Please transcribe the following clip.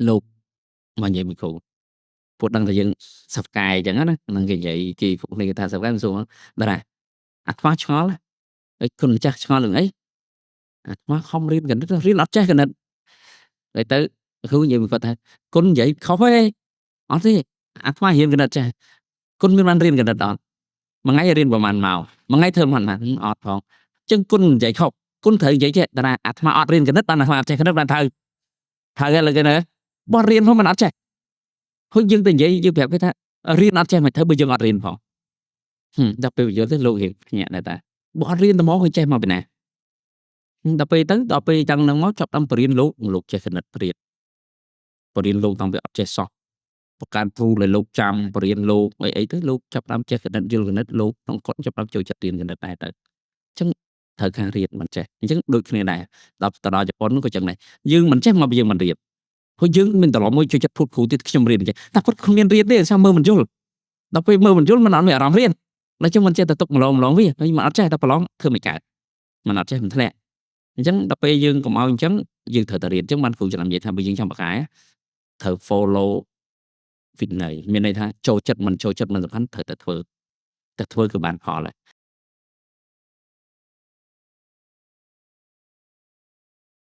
លោកមកនិយាយមួយគ្រូពួកដឹងថាយើងសិស្សផ្កាយអញ្ចឹងណាហ្នឹងគេនិយាយគេពួកគ្នាគេថាសិស្សផ្កាយមិនសួរតារាអាត្មាឆ្ងល់ហើយគុណម្ចាស់ឆ្ងល់រឿងអីអាត្មាខំរៀនគណិតរៀនអត់ចេះគណិតហើយទៅគ្រូនិយាយមួយគាត់ថាគុណនិយាយខុសទេអត់ទេអាត្មារៀនគណិតចេះគុណមានបានរៀនគណិតអត់មួយថ្ងៃរៀនប្រហែលម៉ោងមួយថ្ងៃធ្វើប្រហែលអត់ផងអញ្ចឹងគុណនិយាយខុសគុណត្រូវនិយាយចេះតារាអាត្មាអត់រៀនគណិតបានអាត្មាអត់ចេះគណិតបានត្រូវត្រូវហើយលើគេណាបោះរៀនផងមិនអត់ចេះហើយយើងទៅនិយាយយើងប្រាប់គេថារៀនអត់ចេះមិនត្រូវបើយើងអត់រៀនផងដល់ពេលយល់ទៅលោករៀងភ្ញាក់ដែរតាបើអត់រៀនតែមកគឺចេះមកពីណាដល់ពេលទៅដល់ពេលចឹងហ្នឹងមកចាប់តាមបរៀនលោកលោកចេះគណិតព្រាតបរៀនលោកតាំងពីអត់ចេះសោះបង្កើតគ្រូឲ្យលោកចាំបរៀនលោកអីអីទៅលោកចាប់តាមចេះគណិតយល់គណិតលោកក្នុងគាត់ចាប់តាមចូលចិត្តរៀនគណិតដែរទៅអញ្ចឹងត្រូវការរៀនមិនចេះអញ្ចឹងដូចគ្នាដែរដល់ទៅដល់ជប៉ុនក៏ចឹងដែរយើងមិនចេះមកពីយើងមិនរៀនព្រោះយើងមានត្រឡប់មួយចូលចិត្តพูดគ្រូទៀតខ្ញុំរៀនចេះតែគាត់គ្មានរៀនទេចាំមើលមិនយល់ដល់ពេលមើលមិនយល់មិនអត់មានអារម្មណ៍រៀនដល់ចឹងមិនចេះតែទុកម្លងម្លងវាហើយមិនអត់ចេះតែប្រឡងធ្វើមិនកើតមិនអត់ចេះមិនធ្លាក់អញ្ចឹងដល់ពេលយើងកុំឲ្យអញ្ចឹងយើងត្រូវតែរៀនអញ្ចឹងបានគ្រូចំណាំនិយាយថាបើយើងចង់បកកែត្រូវ follow វិន័យមានន័យថាចូលចិត្តមិនចូលចិត្តមិនសំខាន់ត្រូវតែធ្វើតែធ្វើគឺបានផលហើយ។